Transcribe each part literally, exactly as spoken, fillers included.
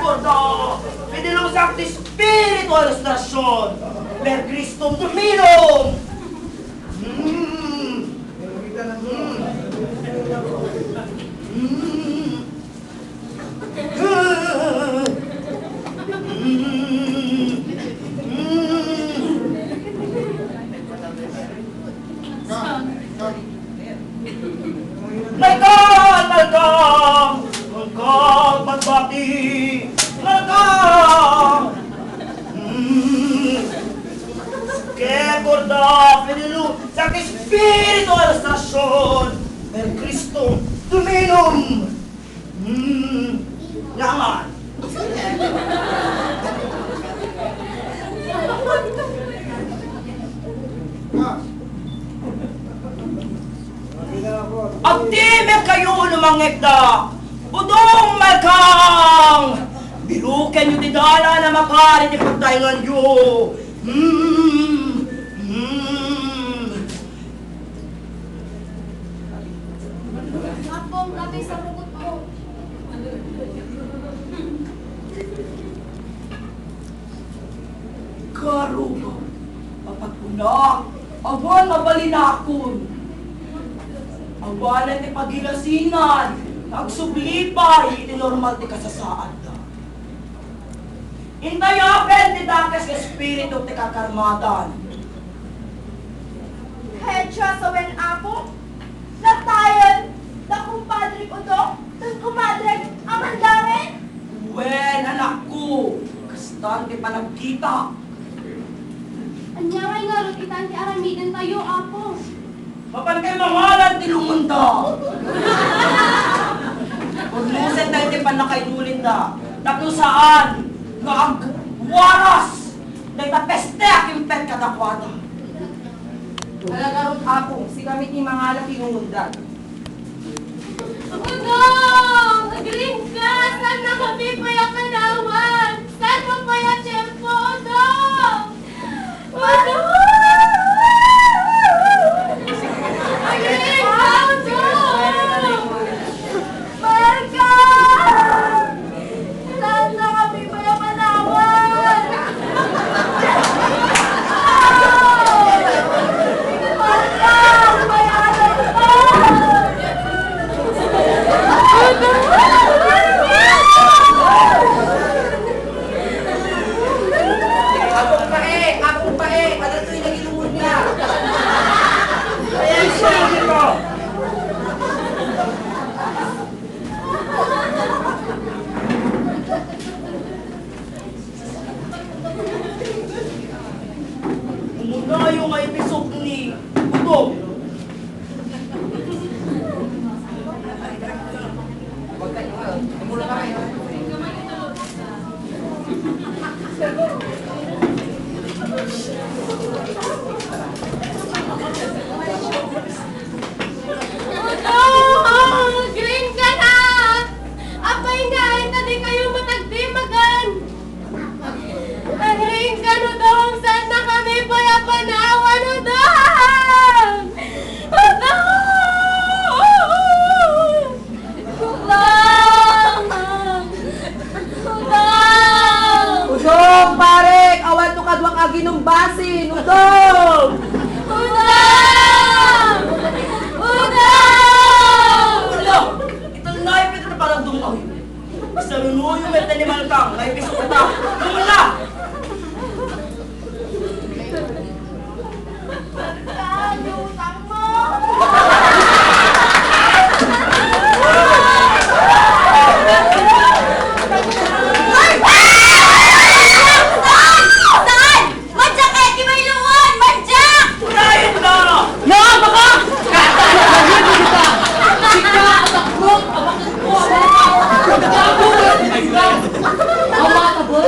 Corda, fidelum sancti spiritu illustrationem, per Christum Dominum. Mm. Mm. Mm. Mm. Malcolm! Malcolm! Malcolm! Malcolm! Malcolm! Mm. Ke corda fidelum sancti spiritu illustrationem, per Christum Dominum. Mm. Yaman. Agdimekkayo no mangngegda. Udong, Malkang! Birukenyo ti dalan a mapari ti pagtaenganyo. Mm. Mm. Apong, datoy sa rugot mo. Karuba, apagkunak, awan mabalinakon. Awan ti pagilasingan, agsubli pay iti normal ti kasasaadda. Intayaben ti dakes nga espiritu ti kakarmatan. Ket siasino wen, Apo? Natayen da kumpadre Udo ken kumpadre Amandangen? Wen, anakko, kastan ti panagkita. Ania ngay ngarud itan ti aramidentayo, Apo? Mapan kay mangalan ti lungonda. Purnusen tayo ti pannakainulinda. Tapno saan nga agwaras dayta peste a kimpet kadakuada. Ala ngarud, Apo, sikami ti mangala ti lungonda. Udong! Agriingka! Saan na kami pay a panawan? Saan mo pay a tiempo, Udong? Udong! Agriingka, Udong! Marga! Saan na kami pay a panawan? Marga! Bayaran ka! Apong Pae! Apong Pae! Padagtoy dagiti lungonda! Umunayo nga ipisok ni Udong. Udong! Agriingka na! Apay ngay ta dikayo matagdimagan? Agriingka, Udong! Saan na kami pay a panawan, Udong! Udong! Udong! Udong! Udong, pare! Awan to kaduak a ginumbasin! Udong! Udong! Udong! Udong! Itan na ipit na parang dumaw. Salunuyo met ni Malkang, may piso ka ta. Lumala! Malkang, yung utang mo! Saan? Saan? Madyak ka, di ba iluwan? Madyak! Unayen na! Nga, baka! Kata na kami, kita! Sika, atakbo, abakan ko, abakan ko! Abakan ko, abakan ko! Abakan ko!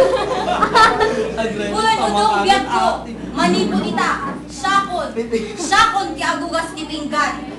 Kulang ko tong biag ko. Manipod ita. Siakon. Siakon ti agugas ti pinggan.